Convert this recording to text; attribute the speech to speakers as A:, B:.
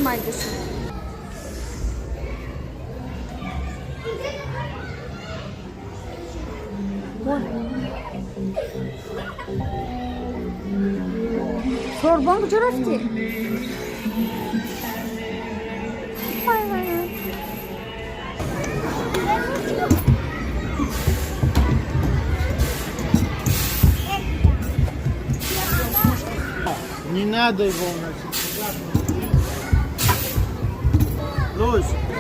A: Майдаша. Чорбон куҷо рафтӣ? Вай, вай, вай.
B: Не надо его уносить. Лусь.